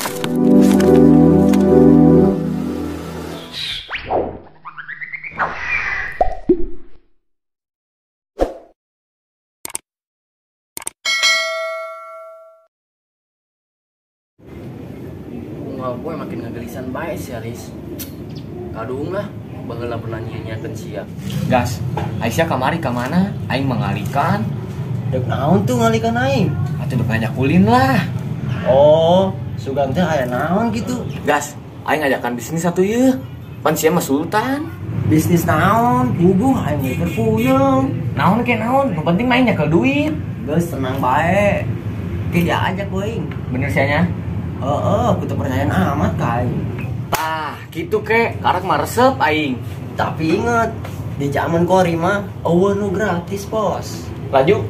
Gue makin ngegelisan bae sih Alis. Kadung lah, baheula pernah nyianyiakeun sia. Gas, Aisyah kamari ka mana? Aing mangalikan. Dek naon tuh ngalikan aing? Atuh dek ngajak ulin lah. Oh, sugan teh aya naon gitu. Gas, aing ngajakan bisnis atuh ieu. Pan sia mah sultan. Bisnis naon? Puguh aing mikir puyeng. Naon ke naon? Nu penting main nyekel duit. Geus tenang bae. Ke diajak ku aing. Bener sianya? Heeh, aku tuh percayaan amat ka aing. Tah, gitu ke, karak mah resep aing. Tapi inget, di zaman kori mah eueuh nu gratis, Bos. Laju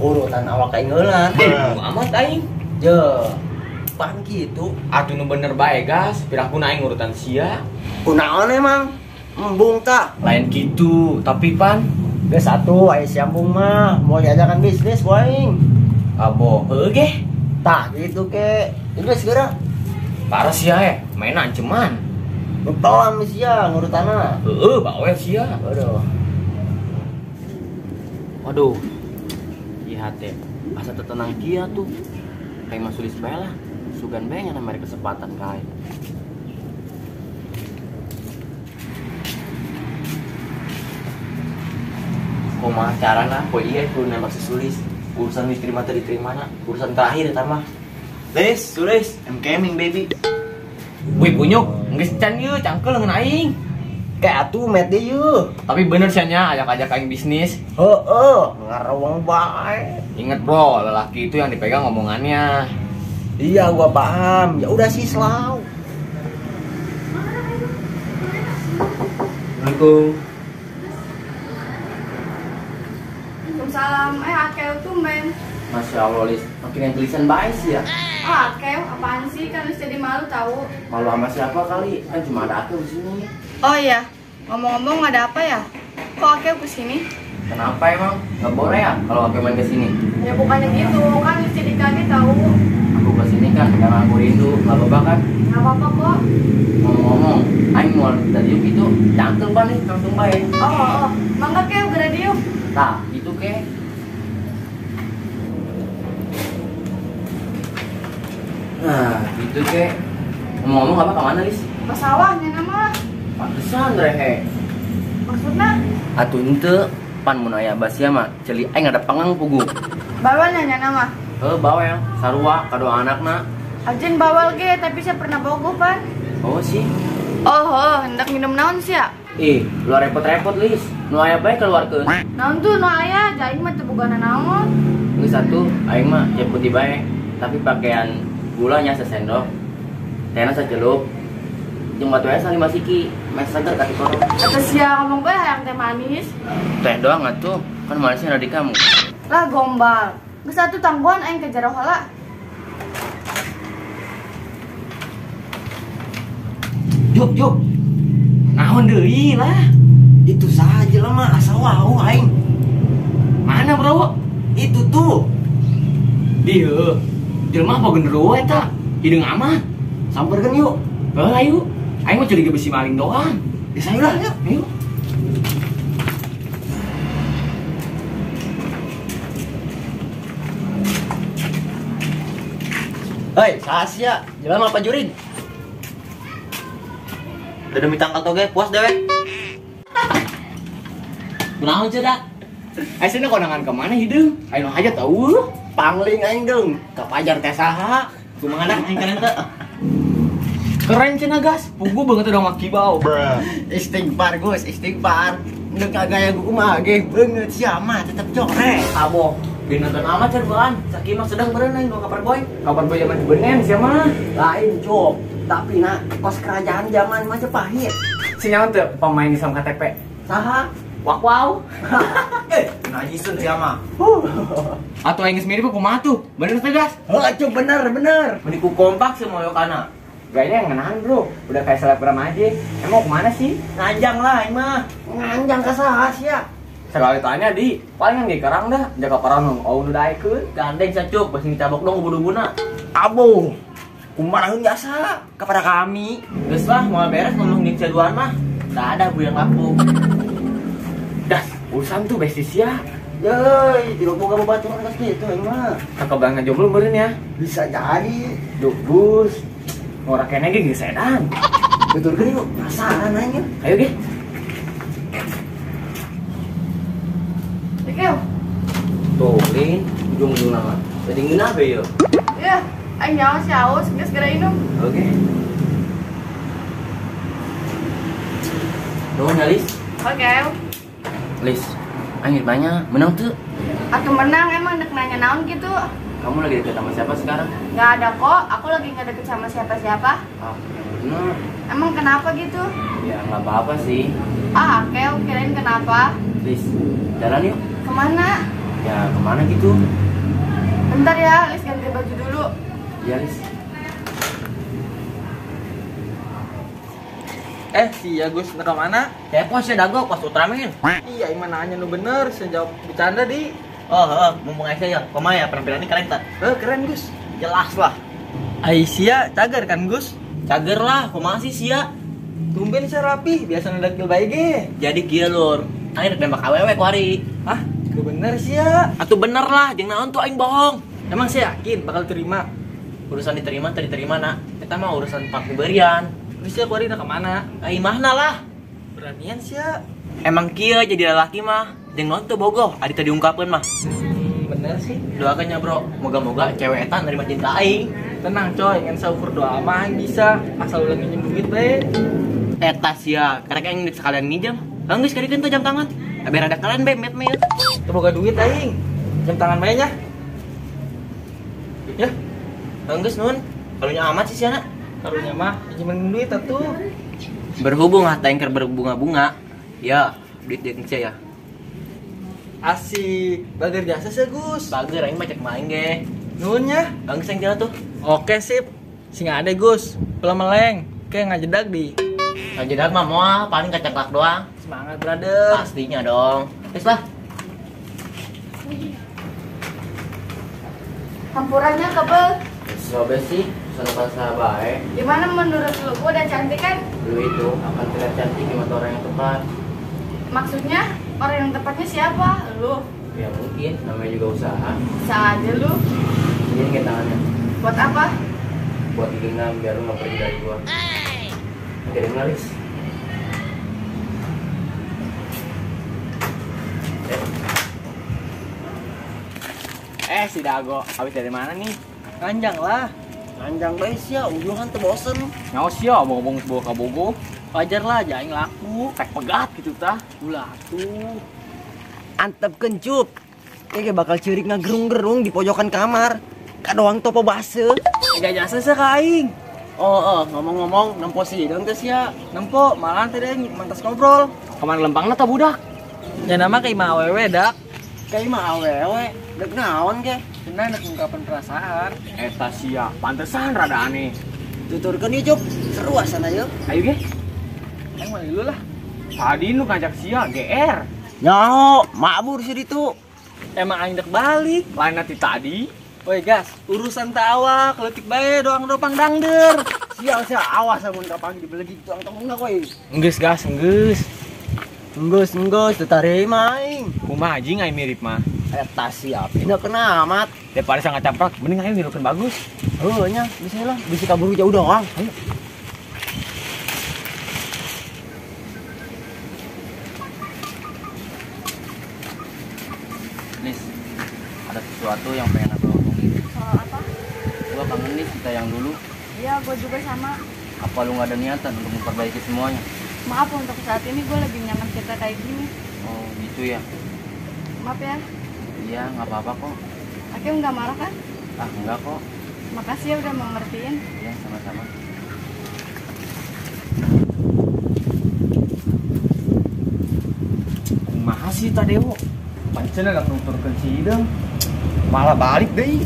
urutan awak aing heula. Amat aing. Je, pan kitu. Atuh nu bener bae gas, pirakuna aing urutan sia. Kunaon emang? Embung tah. Lain gitu, tapi pan geus atuh aya siambung mah, mau diajakan bisnis ku aing. Abo, heueuh ge. Tah gitu ke. Ini segera. Parah sia main anceman. Bepelam sia ngurutana. Heeh, bawel sia. Aduh. Waduh. Ieu hate asa teu tenang kieu tuh. Kayak Mas Sulis bae lah. Sugan bae nya mere kesempatan ka aing. Kumaha carana poe ieu kudu nembak si Sulis. Urusan diterima teu diterima na, urusan terakhir eta mah. Lis, Sulis, I'm coming baby. Wih punyuk, geus can ieu cangkeul ngeun aing. Kayak atuh met deui yeuh. Tapi bener sia nya ajak-ajak aing bisnis. Heeh, ngarawang bae. Ingat bro, lelaki itu yang dipegang omongannya. Iya, gua paham. Ya udah sih selau. Assalamualaikum. Waalaikumsalam. Akel tumben. Masya Allah, Lis. Makin yang tulisan bae sih ya. Oh, Akel, apaan sih? Kan Lis jadi malu tahu. Malu sama siapa kali? Kan cuma ada Akel di sini. Oh iya, ngomong-ngomong ada apa ya? Kok Akel kesini? Kenapa emang? Nggak boleh ya kalau Akel main kesini? Ya bukannya gitu, kan Lis jadi kaget tahu. Aku kesini kan karena aku rindu, nggak apa-apa kan? Nggak apa-apa kok. Ngomong-ngomong, aing mau tadi itu cangkel ban nih, langsung bae. Oh, mangga Kel, geura diuk. Tah, itu ke. Nah, gitu ke. Ngomong-ngomong apa kemana, Lis? Ke sawahnya nama. Pantesan rehe. Maksudnya? Atuh henteu, pan mun aya basia mah ceuli aing ada pangang pugu. Bawel nya nama. Heuh, bawel. Sarua kadua anakna. Ajen bawel ge, tapi saya pernah bogoh pan. Oh sih. Oh, hendak minum naon sia? Ih, lu repot-repot, Lis. Nu aya bae keluarkeun. Naon tuh nu aya, aing mah teu bogana naon. Geus atuh, aing mah teh putih bae, tapi pakaian gulanya sesendok, tehna sacelup, jeung batu es 5 siki, meh seger ka tikoro. Atuh sia ngomong bae hayang teh manis. Teh doang atuh, kan manisnya ada di kamu. Lah gombal. Geus atuh tangguhan aing ke jero heula. Juk, juk. Naon deui lah. Itu saja lah mah asa wau aing. Mana bro? Itu tuh. Dieu. Jelema apa genderuwo eta? Hideung amat. Samperkeun yuk. Heuh ayo. Aing mah curiga besi maling doang. Geus ayo lah, yuk. Ayo. Hei, saha sia? Jelema apa jurig? Udah demi tangkal toge, puas dewek. Kunaon cenah? Ayeuna konangan ka mana hideung? Ayeuna aja tahu. Pangling aing deung, ka pajar teh saha? Kumaha dah aing keren teh. Keren cenah gas, pugu banget udah makibau. Istighfar Gus, istighfar. Nu kagaya kumaha ge beungeut sia mah tetep corek. Abo, binonton amat cerbaan. Sakieu mah sedang meureun aing nu kabar boy. Kabar boy zaman benen sia mah. Lain cok, tapi nak kos kerajaan zaman Majapahit. Sinyaon teu pemain di sama KTP. Saha? Wak wow. Najisun sia mah. Atuh aing geus mirip kumaha tuh? Bener teh gas? Heuh, cuk bener bener. Meni ku kompak semoyokana. Gayanya yang ngenahan bro, udah kayak selebgram aja. Emang kemana sih? Nganjang lah aing mah. Nganjang ka saha sia? Sekali tanya di, paling yang dikerang dah, jaga parang oh nu daekeun. Gandeng sacuk, basi dicabok dong ubun-ubunna. Abu. Kumaha jasa kepada kami. Geus lah, mau beres ngomong jeung caduan mah. Tak ada bu yang laku. Das, urusan tuh besti sia. Yeuy, tidak boga babaturan geus kitu aing mah. Kakak jomblo meureun ya. Bisa jadi. Duh, Gus. Ngora kene ge geus edan. Betul yuk, penasaran aing. Ayo ge. Oke. Tuh, Lin, ujung-ujung nama. Jadi ngeunah be yo. Iya, aing nyawa si aus, geus geura inum. Oke. Nuhun ya, Lis. Oke. Lis, aing banyak menang tuh. Atuh menang emang dek nanya naon gitu. Kamu lagi deket sama siapa sekarang? Gak ada kok, aku lagi nggak deket sama siapa-siapa. Ah, yang bener. Emang kenapa gitu? Ya nggak apa-apa sih. Ah, oke, kirain kenapa? Lis, jalan yuk. Kemana? Ya kemana gitu? Bentar ya, Lis ganti baju dulu. Iya, Lis. Si Agus nak kemana? Kepo sih dago pas Ultraman. Iya, emang nanya nu bener, saya jawab bercanda di. Oh, mumpung Aisyah ya, koma ya penampilannya keren tak? Keren Gus. Jelas lah. Aisyah cager kan Gus? Cager lah, kumaha sih sia? Tumben sia rapi, biasa nedakil bae ge. Jadi kieu lur, aing rek nembak awewe ku hari. Hah? Gak bener sia. Atuh bener lah, jeung naon tuh aing bohong. Emang saya yakin bakal terima? Urusan diterima teu diterima nak, eta mah urusan pemberian. Terus sia ku hari nak kemana? Ai mahna lah. Beranian sia. Emang kieu jadi lalaki mah, jeung naon teu bogoh, adi teu diungkapkeun mah. Bener sih. Doakannya bro, moga-moga cewek eta nerima cinta aing. Tenang coy, ngan saukur doa mah aing bisa, asal ulah nginjem duit bae. Eta sia, karek aing sekalian nginjem. Geus kadikeun teh jam tangan. Biar ada kalian be met mah. Teu boga duit aing. Jam tangan bae nya. Ya. Geus nun, karunya amat sih sia. Karunya mah minjemin duit atuh. Berhubung hata aing keur berbunga-bunga. Ya, duit jeung sia ya. Asik, bager jasa sih Gus. Bager aing mah cek main ge. Nuhun nya. Geus aing jalan tuh. Oke sip. Sing ade Gus, ulah meleng. Kayak ngajedag di. Ngajedag mah moal, paling kacaklak doang. Semangat brother. Pastinya dong. Terus lah. Hampurannya kebel. Sobe sih, sana bae. Gimana menurut lu? Gua udah cantik kan? Lu itu akan terlihat cantik di mata orang yang tepat. Maksudnya orang yang tepatnya siapa? Lu? Ya mungkin, namanya juga usaha. Usaha aja lu. Ini kayak tangannya. Buat apa? Buat digenggam biar lu nggak pergi dari gua. Oke, dengar Lis. Si Dago, habis dari mana nih? Nganjang lah. Nganjang bae sia, ujungan teu bosen. Nyaho sia, omong-omong sebuah kabogo. Wajar lah, jaing laku. Tek pegat gitu tah. Ulah tuh. Antep kencup. Kayak bakal ceurik ngagerung-gerung di pojokan kamar. Kadoang topo base. Gak jasa sih ka aing. Oh, ngomong-ngomong nempo si hidung teh sia. Nempo, malahan teh aing mantas ngobrol. Kemana lempangna tah budak? Ya nama ka imah awewe dak. Ka imah awewe, dek naon ke? Cenah nek ungkapan perasaan. Eta sia, pantesan rada aneh. Tuturkeun yeuh, Cup. Seru asana yeuh. Ayo ge. Aing mah dulu lah. Tadi nu ngajak sia GR. Nyaho, mabur sih ditu. Emang aing dek balik. Lain nanti tadi. Woi gas, urusan tak awak, leutik bae doang dopang dangder. Sial sia, awas amun kapanggih dibelegi tuang tongna kowe. Enggeus gas, enggeus. Enggeus, enggeus, teu tarima aing. Kumaha anjing aing mirip mah. Eta siap, dina kena amat. Daripada sangat camprak, mending aing nirukeun bagus. Heuh nya, bisa lah, bisa kabur jauh doang. Ayo. Lis, ada sesuatu yang pengen aku omongin. Soal apa? Gua kangen nih kita yang dulu. Iya, gua juga sama. Apa lu gak ada niatan untuk memperbaiki semuanya? Maaf, untuk saat ini gue lebih nyaman kita kayak gini. Oh, gitu ya? Maaf ya. Iya, nggak apa-apa kok. Akhirnya nggak marah kan? Ah, enggak kok. Makasih ya udah mau ngertiin. Iya, sama-sama. Kumaha sih Tadeo? Pancen ada nuturkeun si Hideng. Malah balik deui.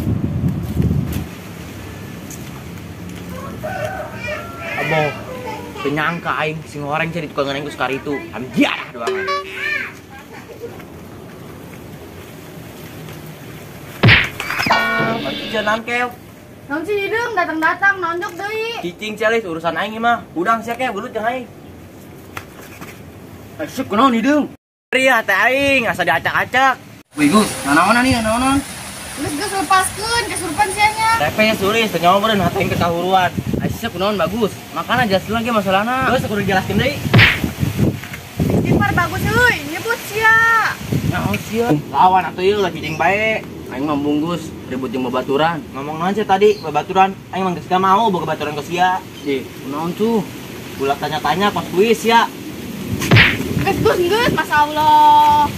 Abo, penyangka aing sing goreng jadi tukang aing geus kari itu. Amjiarah doangan. Berarti jalan kew. Naon sih hideung datang-datang nonjok deui. Cicing sia Lis, urusan aing mah. Udang sia ke gelut jeung aing. Asup kunaon hideung? Ria teh aing asa diacak-acak. Wih Gus, nanaonan nih, nanaonan. Geus geus lepaskeun kesurupan sia nya. Tepe sulis teu nyawa meureun hate aing kekahuruan. Asup kunaon bagus. Makana jelas lagi masalahna. Geus kudu dijelasin deui. Istighfar bagus euy, nyebut sia. Naon sia? Lawan atuh ieu lah cicing bae. Aing mah bungkus ribut jeung babaturan. Ngomong naon sih tadi babaturan? Aing mah geus gak mau boga babaturan ke sia. Ih, kunaon tuh? Ulah tanya-tanya kos kuis sia. Geus geus geus, masyaallah.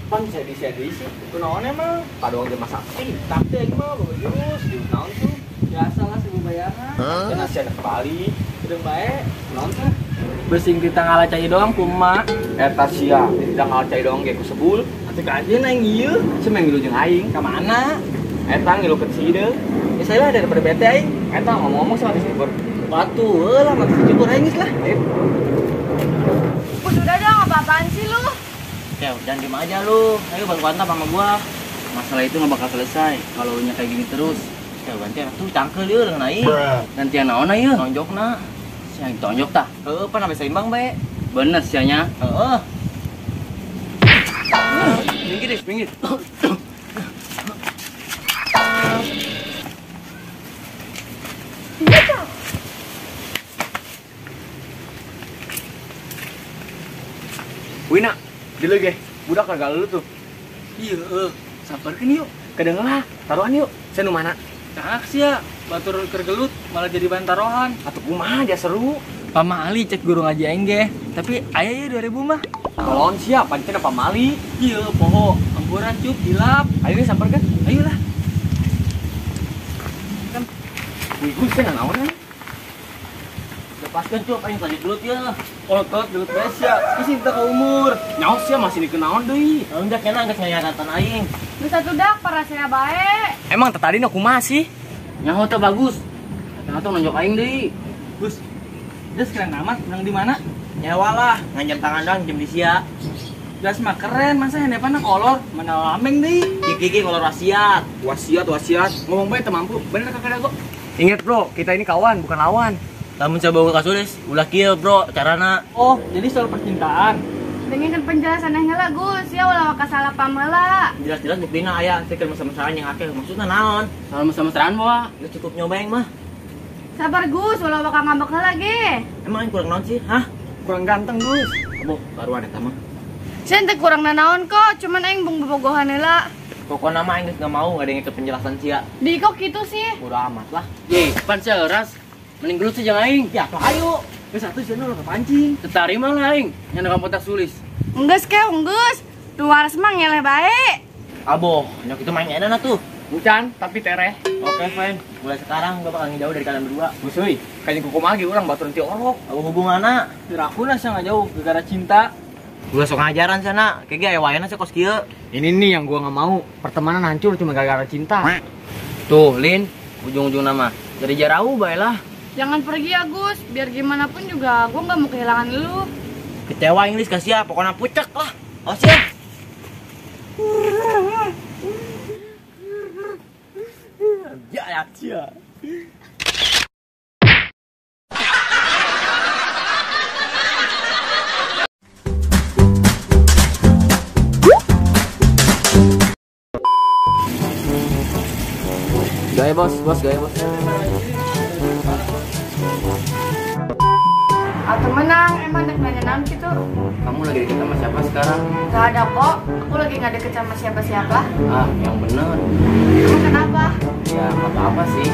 Pan sedih-sedih sih. Kunaon emang? Padoang jeung masak. Tapi aing mah boga jurus, di naon tuh? Biasa lah seribu bayaran. Cenah sia ke Bali. Hideung bae, kunaon tuh? Besing kita ngalah cai doang kumaha. Eta sia, tidak ngalah cai doang ge ku sebul. Atuh kajeun aing ieu. Sia mah ngilu jeung aing. Ka mana? Eta ngilu ke Cideung. Ya saya lah daripada bete aing. Eta ngomong-ngomong sama si Batu lah mati cukur aing geus lah. Ayo. Gus udah dong, apa-apaan sih lu? Ya, jangan diem aja lu. Ayo bantu antap sama gua. Masalah itu nggak bakal selesai kalau lu nya kayak gini terus. Ya ganti tuh cangkel ieu dengan aing. Gantian naon ieu? Nonjokna. Sia yang tonjok tah. Heeh, pan sampe seimbang bae. Bener sianya. Heeh. Minggir deh, minggir. Wina, dulu ge, budak kagak lu tuh. Iya, sabarkeun yuk. Kedengeran lah, taruhan yuk. Saya nu mana? Cak sia, batur keur gelut malah jadi bahan taruhan. Atuh kumaha dia seru. Pamali cek guru ngaji aing ge, tapi aya ieu 2000 mah. Tolong sia, pancen apa mali? Iya, poho, amburan cup hilap. Ayo nih samperkeun. Ayolah. Kan wih, gue sia naonan. Lepaskan cup aing tadi gelut ya. Otot gelut bae sia, isi teu ka umur. Nyaho sia masih dikenaon deui. Enggak kena geus ngayaratan aing. Geus atuh dak parasea bae. Emang tadi na kumaha sih? Nyaho teh bagus. Eta tuh nonjok aing deui. Gus. Geus keren amat menang di mana? Nyawa lah, nganjam tangan doang jam di sia. Gas mah keren, masa hendepan kolor, mana lameng deui. Gigi kolor wasiat. Wasiat, wasiat. Ngomong bae teu mampu. Bener kakak dago. Ingat bro, kita ini kawan bukan lawan. Lamun coba ke kasulis, ulah kieu bro carana. Oh, jadi soal percintaan. Dengerin penjelasan heula Gus, ya ulah waka salah paham heula. Jelas-jelas buktina aya saya keur mesra-mesraan yang akeh. Maksudna naon? Salah mesra-mesraan bawa. Geus cukup nyoba aing mah. Sabar Gus, ulah waka ngambek heula ge. Emang aing kurang naon sih? Hah? Kurang ganteng Gus. Aboh, baruan eta mah. Sia teh kurang nanaon kok, cuman aing bung bobogohan heula. Pokokna mah aing geus gak mau ngadengin ke penjelasan sia. Di kok kitu sih? Bodo amat lah. Ye, pan sia euras. Mending gelut sih jeung aing. Ya, tuh ayo. Geus atuh sia ulah kepancing. Terima lah aing, nya kampotak sulis. Enggeus kew, enggeus. Nu waras mah ngeleh bae. Aboh, nyok itu main enak tuh. Bukan, tapi tereh. Oke, fine. Mulai sekarang gua bakal ngejauh dari kalian berdua. Gusuy, kayaknya kuku magi orang baturan ti orok. Aku hubunganna. Dirakuna sia ngajauh gara-gara cinta. Gua sok ngajaran sana, kayak ge aya wayana sia kos kieu. Ini nih yang gua nggak mau, pertemanan hancur cuma gara-gara cinta. Tuh, Lin, ujung-ujung nama. Jadi jarau bae lah. Jangan pergi ya Gus, biar gimana pun juga gua nggak mau kehilangan lu. Kecewa Inggris kasih ya, pokoknya pucek lah. Oh siap. Ya ya cia. Gaya bos, bos gaya bos. Atau menang, emang dek nanya naon gitu. Kamu lagi deket sama siapa sekarang? Gak ada kok, aku lagi gak deket sama siapa-siapa. Ah, yang bener. Emang kenapa? Ya, gak apa-apa sih.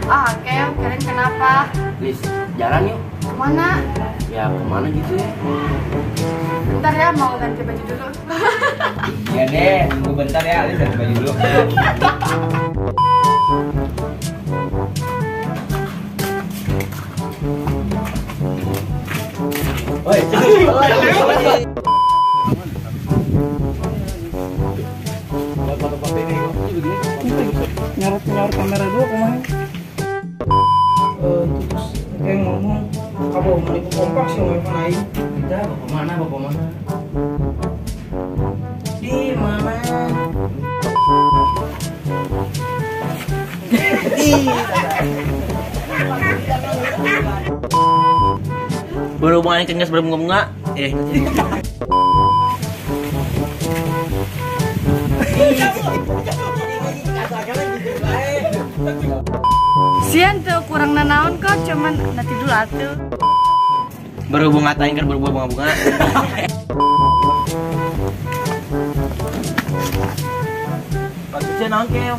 Ah, oke, kalian kenapa? Lis, jalan yuk. Kemana? Ya, kemana gitu ya. Bentar ya, mau ganti baju dulu. Ya deh, tunggu bentar ya, Lis ganti baju dulu. Oi, nyorot kamera dulu kemarin. Terus kayak ngomong, kamu menipu kompak sih ngomong aing. Kita bapak mana, bapak mana? Di mana? Berhubungan aing geus berbunga-bunga. Sian tuh kurang nanaon kok, cuman nanti dulu atuh. Berhubung aing keur berbunga-bunga. Bagusnya naon keo?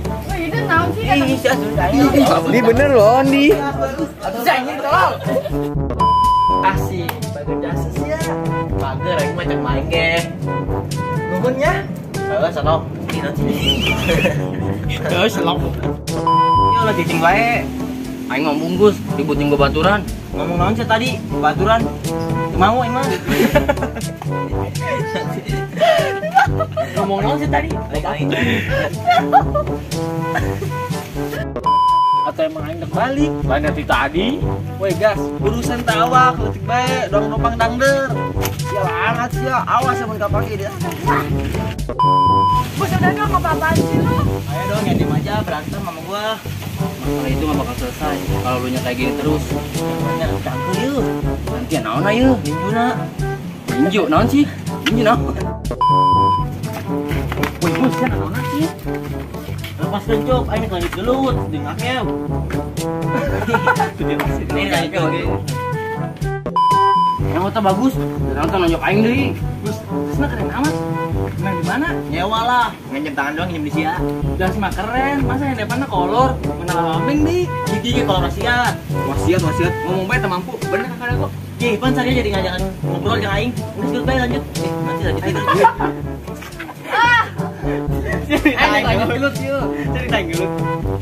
Oh, itu naon sih? Ini bener loh, Andi. Anjing tolol. Asik, bagus jasa sih ya. Bager aing mah cek main ge. Nuhun nya. Heeh, selok. Ini naon sih? Heeh, selok. Ya lah cicing wae. Aing ngomong Gus, ribut jeung babaturan. Ngomong naon sih tadi? Babaturan. Teu mau aing mah. Ngomong naon sih tadi? Aing. Atau emang aing dek balik? Lain dari tadi. Woi gas, urusan tawak leutik bae, dong numpang dangder. Ya langat sih ya, awas amun kapake dia. Bos udah dong, apa-apaan sih lu? Ayo dong, yang diem aja berantem sama gua. Masalah itu gak bakal selesai kalau lu nya kayak gini terus. Banyak campur yuk. Nanti ya naon ayo, ninjuna. Ninju naon sih? Ninju naon? Woi Gus, ya naon sih? Lepas kencok, aing lanjut gelut, jeung akew. Ini lanjut oke. Yang otak bagus, sekarang tuh nonjok aing deui. Gus, terusna keren amat. Nah di mana? Nyewa lah, nginjem tangan doang nginjem di sia. Dah mah keren, masa yang depannya kolor, mana lambing di. Gigi ge kolor wasiat. Wasiat, wasiat, ngomong bae teu mampu. Bener kakak kok. Ki, pan saya jadi ngajakan ngobrol jeung aing. Geus geus bae lanjut. Nanti lanjut tidur. Aing lanjut gelut yeuh. Cerita gelut.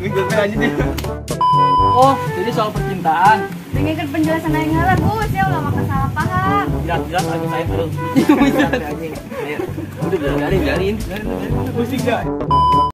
Geus bae lanjut yeuh. Oh, jadi soal percintaan. Dengarkan penjelasan aing heula, Gus, ya ulah maka salah paham. Jelas-jelas aing saya terus. Udah biarin, biarin. Pusing gak?